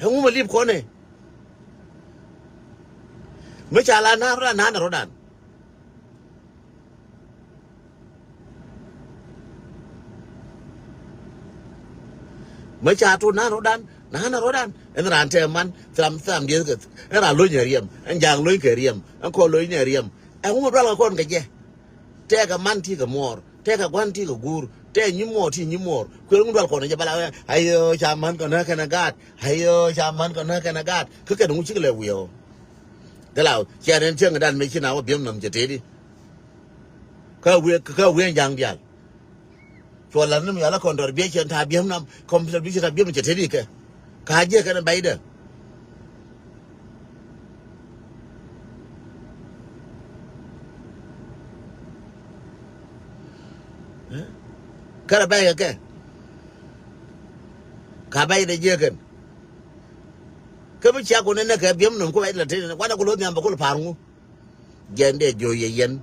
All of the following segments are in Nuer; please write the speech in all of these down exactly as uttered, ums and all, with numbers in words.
Ɛŋu mɛ lip kɔnɛ? Mɛ ca la nan rɔdan, nan rɔdan. Mɛ ca tu nan rɔdan, nan rɔdan. Ɛn ran tɛ man tham tham dieth kɛ. Ɛn ran lony kɛ riɛm, ɛn jaŋ lony kɛ riɛm, ɛn kɔ lony kɛ riɛm. Ɛŋu mɛ dual kɛ kɔn kɛ jɛ? Tɛkɛ man ti kɛ muɔɔr, tɛkɛ gua̱n ti kɛ guur, tɛkɛ nyimuɔɔr ti nyimuɔɔr. Kuël ŋun dual kɔn jɛ bala. Ayo ca man kɔn kɛn a gaat. Ayo ca man kɔn kɛn a gaat. Kä kɛn ŋu cikɛ lɛ wiɛ ɔ. Gɛla cia nɛn cieŋ dan mɛ ci na wä biɛm nam cɛ teti. Kä wiɛ, kä wiɛ jaŋ dial. Cuɔ lat ni mi yɔal a kɔn dɔr biɛ cɛ ta biɛm nam kɔn biɛ cɛ ta biɛm cɛ teti kɛ. Ka jiɛ kɛn a baydɛ. Kärɛ bɛ̈ɛ̈kɛ kɛ. Ka bɛ̈ɛ̈cdɛ jiäkɛn. Kä mi cia kun ɛ näk kɛ biɛm nöm ku bɛ̈ɛ̈cdɛ la tëë wanɛ ku lo̱th nhiam bɛ ku lɛ pa̱a̱r ŋu. Jɛn dee jiö yɛ yɛn.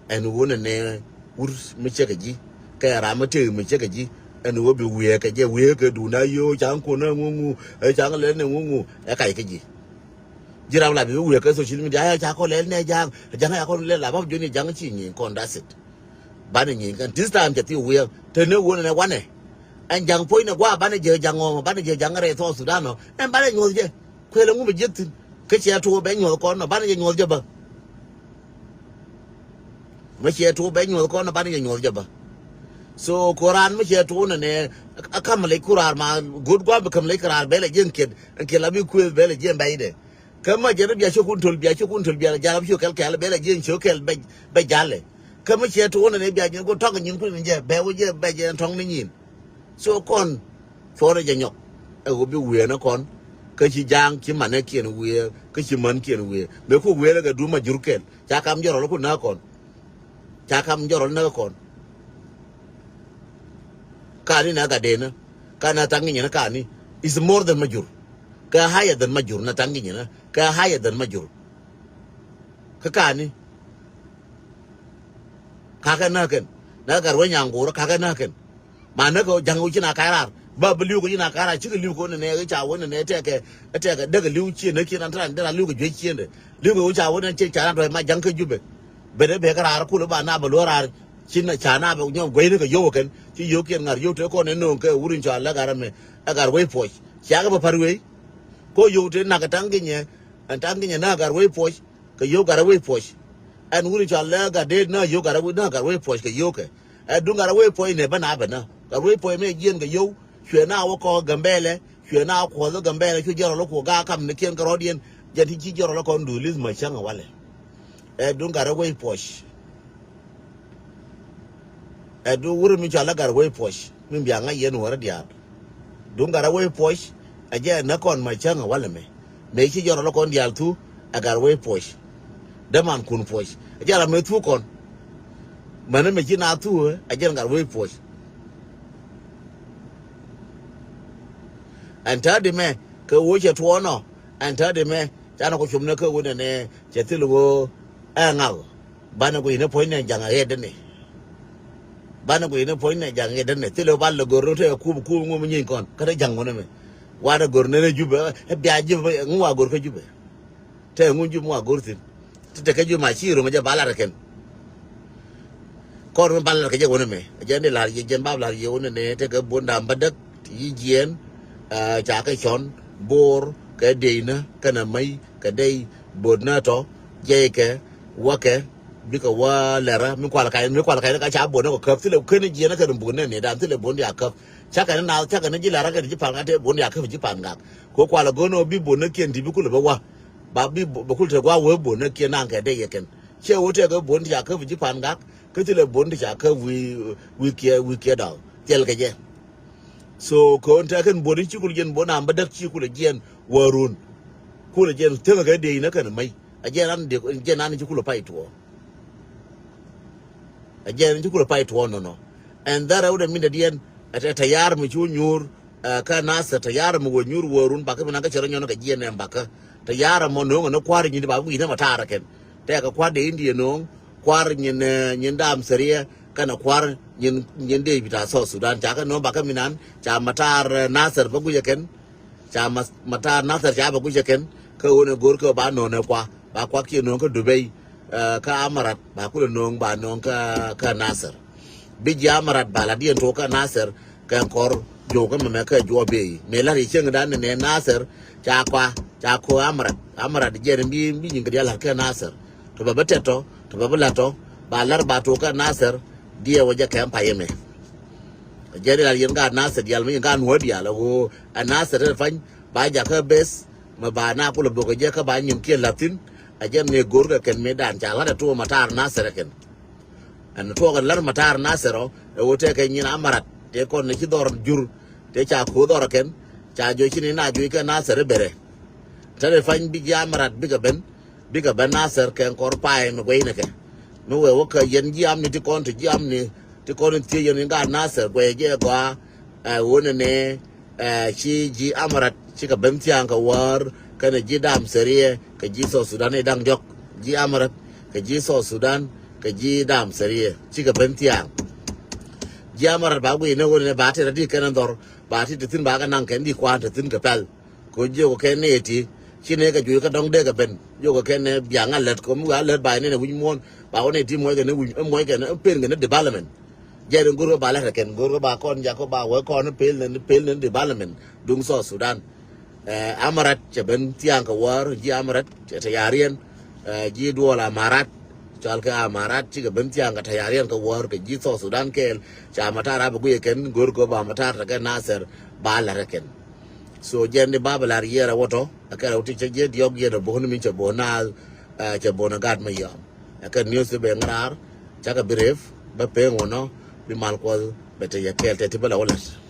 Ɛn ɣöö nɛ nɛ wur mi cäkɛ ji̱. Kɛ ram mi tëë mi cäkɛ ji̱. Ɛn ɣöö bi wiee kɛ jɛ wiee kɛ duun a yio̱o̱ ca̱ŋ kun ɛ ŋuŋu ɛ ca̱ŋ lɛl nɛ ŋuŋu ɛ kac kä ji̱. Ji̱ ram la bi wiee kɛ social media ɛ ca kɔn lɛl nɛ ja̱ŋ ja̱ŋ ɛ ca kɔn lɛl la bä bi jiöni ja̱ŋ ci nyieny kɔn, that's it. Banɛ nyieny kɛn this time cɛ thiw wiee te ne wun ɛnɛ wanɛ. Ɛn ja̱ŋ puɔ̱nynɛ gua̱a̱ banɛ jɛ ja̱ŋ ɔ banɛ jɛ ja̱ŋ rɛy South Sudan ɔ ɛn banɛ nyuɔth jɛ. Kuël ɛŋu bɛ jiäk thi̱n kä ciɛ tuɔɔk bɛ nyuɔth kɔn ɔ banɛ jɛ nyuɔth jɛ bä. Mɛ ciɛ tuɔɔk bɛ nyuɔth kɔn ɔ banɛ jɛ nyuɔth jɛ bä. So ku raan mi ciɛ tuɔɔk nɛ nɛ a ka̱m lec ku raar ma go̱o̱t gua̱a̱ bi ka̱m lec kɛ raar bɛ lɛ jiɛn kiɛt ɛn kiɛt la bi kuëth bɛ lɛ jiɛn bɛcdɛ. Kä ma jɛn bia cokun töl bia cokun töl bia jal bi cok kɛl kɛl bɛ lɛ jiɛn cok kɛl bɛ jalɛ. Kä mi ciɛ tuɔɔk nɛ nɛ bia jiɛn ku tɔŋ nyin kun jɛ bɛ wä jɛ bɛ jɛ tɔŋ ni nyin. So kɔn cuɔrɛ jɛ nyɔk ɛ ɣöö bi wiee ni kɔn. Kä ci ja̱a̱ŋ ci manɛ kiɛn wiee kä ci män kiɛn wiee mëë ku wiee lɛ kɛ duum a jur kɛl ca kam jɔrɔl ku näk kɔn. Ca kam jɔrɔl näk kɔn. Kani na gat dee ni kani na thaŋ nyinyɛ ni kani is more than ma jur. Kɛ higher than ma jur na thaŋ nyinyɛ ni kɛ higher than ma jur. Kä kani kakɛ näk kɛn na gat wä nyaŋ go̱o̱rä kakɛ näk kɛn. Ma näk kɛ ja̱ŋ wi̱c ci na ka̱c raar ba bi li̱w kɛ ci na ka̱c raar cikɛ li̱w kɛ wä nɛnɛ ca wä nɛnɛ tɛkɛ tɛkɛ däkɛ li̱w ciëndä ciëndä an te ran dee ran li̱w kɛ juec ciëndä. Li̱w kɛ wä ca wä nɛn ci ca ran tɔ̱ ma ja̱ŋ kä Jubɛ. Bɛ dee bɛ kɛ raar kulɛ ba na bɛ luɔ raar ci na ca na bɛ nyɔk guɛy ni kɛ yio̱w kɛn ci yio̱w kiɛn ŋa̱r yio̱w te kɔn ɛn no̱o̱ŋ kɛ wur in cɔal la gat ram mɛ. Ɛ gat wec puɔc ciakɛ bɛ pa̱r wei. Ko yio̱w te nak ɛ ta̱ŋ kinyɛ ɛn ta̱ŋ kinyɛ na gat wec puɔc. Kɛ yio̱w gat a wec puɔc. Ɛn wuni cɔal lɛ gat dee na yio̱w gat a wec na gat wec puɔc kɛ yio̱w kɛ. Ɛ duŋ gat a wec puɔc nɛ bä na bɛ na gat wec puɔc mɛ jiɛn kɛ yio̱w. Cuɛ na wä kɔk Gambɛlɛ cuɛ na wä kuɔth Gambɛlɛ cu jɛrɔl wä kuɔ gaak kam ni kiɛn kɛ rɔ̱diɛn. Jɛn ti ci jɛrɔl wä kɔn duuli̱th ma cäŋ ɛ walɛ. Ɛ duŋ gat a wec puɔc. Ɛ duŋ wuri mi cɔal ɛ gat wec puɔc mi bia ŋa̱c yɛn wärä diaal. Duŋ gat wec puɔc. Ɛ jɛ ɛ näk kɔn ma cäŋ ɛ walɛ mɛ. Mëë ci jɔrɔ lɔ kɔn diaal thu ɛ gat wec puɔc. Dee man kun puɔc ɛ jɛ ram mëë thu kɔn. Mäni mi ci na thu ɛ jɛ gat wec puɔc. Ɛn täädi mɛ kɛ wec cɛ tuɔɔnɔ. Ɛn täädi mɛ canɛ kɔ com ni kɛ wec nɛnɛ cɛ thil ɣöö ɛ ŋak. Banɛ guic ni puɔ̱ny nɛ ja̱ŋ ɛ ɣɛt däni. Banɛ guic ni puɔ̱ny nɛ ja̱ŋ ɛ ɣɛt däni thilɛ wä bal lɛ gör ni te ɛ kup kup ŋum nyiny kɔn kä te ja̱ŋ wä ni mɛ. Wanɛ gör ni ni Jubɛ ɛ bia Jubɛ ŋu wa gör kä Jubɛ. Te ŋu Jubɛ ŋu wa gör thi̱n. Ti te kä Jubɛ ma ci rom ɛ jɛ bal lat ɛ kɛn. Kɔn mi bal lat kɛ jɛ wä ni mɛ ɛ jɛn di lar yɛ jɛn bab lar yɛ wä ni nɛ te kɛ buɔ̱n da̱a̱m bädäk ti yi jiɛɛn. Ca kɛ cɔn bo̱o̱r kɛ dec ni kɛnɛ mäc kɛ dec bo̱o̱t ni tɔ jɛy kɛ wäkɛ. Bikɛ wä lɛrä mi kual kac mi kual kac ni ka ca buɔ̱n ni kɔ käp thilɛ ken jiɛn ni kɛn buɔ̱n ni ni dan thilɛ buɔ̱n dia käp. Cakɛ ni naath cakɛ ni ji̱ lɛrä kɛn ji̱ pa̱n ŋa̱t te buɔ̱n dia käp ji̱ pa̱n ŋa̱k. Kɛ kual go̱n ɔ bi buɔ̱n ni kiɛn ti bi kulɛ bä wä. Ba bi bɛ kul te gua̱ wee buɔ̱n ni kiɛn naŋ kɛ dec yɛ kɛn. Cɛ wee tɛkɛ buɔ̱n dia käp ji̱ pa̱n ŋa̱k. Kä thilɛ buɔ̱n ti ca käp wi̱i̱ wi̱i̱ kiɛ wi̱i̱ kiɛ daw thil kɛ jɛ. So kɛ ɣän tɛkɛn buɔ̱n i̱ ci kul jiɛn buɔ̱n am bädäk ci kul jiɛn wä run. Kul jiɛn thieŋ kɛ diec ni kɛn mäc a jiɛn an diek jiɛn an ci kul pay tuɔɔk. A jiɛn ci kul pay tuɔɔk nɔnɔ. Ɛn dhɛrɛ wä dɛ min dɛ diɛn ɛ tɛ tɛ ya̱r mi cu nyuur. Kä Nasir tɛ ya̱r mɔ wä nyuur wä run bakä mi naŋ kä cɛ rɔ nyɔn kɛ jiɛn nɛm bakä. Tɛ ya̱r mɔ no̱o̱ŋ ni kua̱r nyi di ba wi̱i̱ nɛ mɔ ta̱a̱r kɛn. Tɛ kɛ kua̱r de India no̱o̱ŋ kua̱r nyin nyin dam Syria kɛnɛ kua̱r nyin nyin de bita South Sudan ca kɛ no̱o̱ŋ bakä mi nan ca mɔ ta̱a̱r Nasir bä guic kɛn. Ca ma-, matar Nasir ca bɛ guic ɛ kɛn, kä ɣöö ni go̱o̱r kɛ ba nööŋ ɛ kua, ba kua kiɛ nööŋ kä Dubai, eh, kä Amarat, ba kulɛ nööŋ, ba nööŋ kä, kä Nasir. Bi ji̱ Amarat ba la diɛn tok kä Nasir, kɛ kɔr juɔk kä mɛmɛ kä juɔk bee. Mëë lar i̱ cieŋdan ni nɛ Nasir, ca kua, ca ko̱ Amarat, Amarat jɛn bi, bi nyin kɛ diaal lar kä Nasir. Tɔ bɛ bi tɛt tɔ, tɔ bɛ bi lat tɔ, ba lar ba tok kä Nasir, diɛ wä jɛ kɛm payɛ mɛ. Jɛ diaal yɛn gaat Nasir diaal mi yɛn gaat nuɔ̱ɔ̱r diaal, ɛ ɣöö ɛ Nasir ɛ pany, ba jakä bes, mɛ ba na kulɛ bok ɛ jɛ kä ba nyin kiɛ la̱thi̱n, ɛ jɛ ni go̱o̱r kɛ kɛn mi dan ca la̱t ɛ tuɔɔk matar Nasir ɛ kɛn. Ɛn tuɔɔk ɛn la̱t matar Nasir ɔ, ɛ ɣöö tëëkɛ nyin Amarat, tëë kɔn ni ci dhɔr jur, tëë ca ko̱o̱k dhɔr ɛ kɛn, ca joc ci ni na joc kɛ Nasir ɛ berɛ. Tɛn ɛ pany bi ji̱ Amarat bikɛ ben, bikɛ ben Nasir kɛ kɔr pay mi guɛy ni kɛ. Mi wee wä kä yɛn ji̱ amni ti kɔn ti ji̱ amni ti kɔn in thiec yɛn in gaat Nasir guɛy jɛ gɔaa, ɛ, wä ni ni, ɛ, ci ji̱ Amarat cikɛ ben thia̱a̱ŋ kɛ wäär kɛnɛ ji̱ Dam Sɛriɛ kɛ ji̱ South Sudan i̱ da̱ŋ diɔ̱k. Ji̱ Amarat kɛ ji̱ South Sudan kɛ ji̱ Dam Sɛriɛ cikɛ ben thia̱a̱ŋ. Ji̱ Amarat ba guiy ni wä ni ba ti rɛ di kɛn in dhɔr ba ti ti thi̱n ba kɛ naŋ kɛn di kuan ti thi̱n kɛ pɛl. Ko jiök kɛ nɛ ti ci nɛ kɛ juɔc kä dɔ̱ŋ dee kɛ ben. Jiök kɛ nɛ biaŋ a lät kɔ mi wee a lät ba nɛ nɛ wi̱c muɔ̱ɔ̱n ba wä nɛ ti muɔc kɛ nɛ wi̱c muɔc kɛ nɛ pen kɛ nɛ development. Jɛ ri go̱r kɛ ba lät kɛ kɛn go̱r kɛ ba kɔn jak kɛ ba wee kɔn pel nɛ pel nɛ development duŋ South Sudan. Ɛ, Amarat cɛ ben thia̱a̱ŋ kɛ wäär ji̱ Amarat cɛ te yariɛn, ɛ, ji̱ duɔl Amarat cɔal kɛ Amarat cikɛ ben thia̱a̱ŋ kɛ te yariɛn kɛ wäär kɛ ji̱ South Sudan kɛɛl. Ca matar a bɛ guic kɛn go̱r kɛ ba matar te kɛ Nasir ba lät kɛ kɛn. So jɛn di ba bɛ lar yiɛɛr ɛ wä tɔ ɛ kɛn rɛw ti cɛ jiɛ diɔk yiɛn ɛ bo̱o̱n mi cɛ bo̱o̱n naath, ɛ, cɛ bo̱o̱n ɛ gat mɛ yɔm. Ɛ kɛn news ti bɛ ŋarar cakɛ bi rep bɛ peŋ wä nɔ bi mal kuɔth bɛ te yɛ kɛɛl tɛ ti bɛ lɛ wä lät.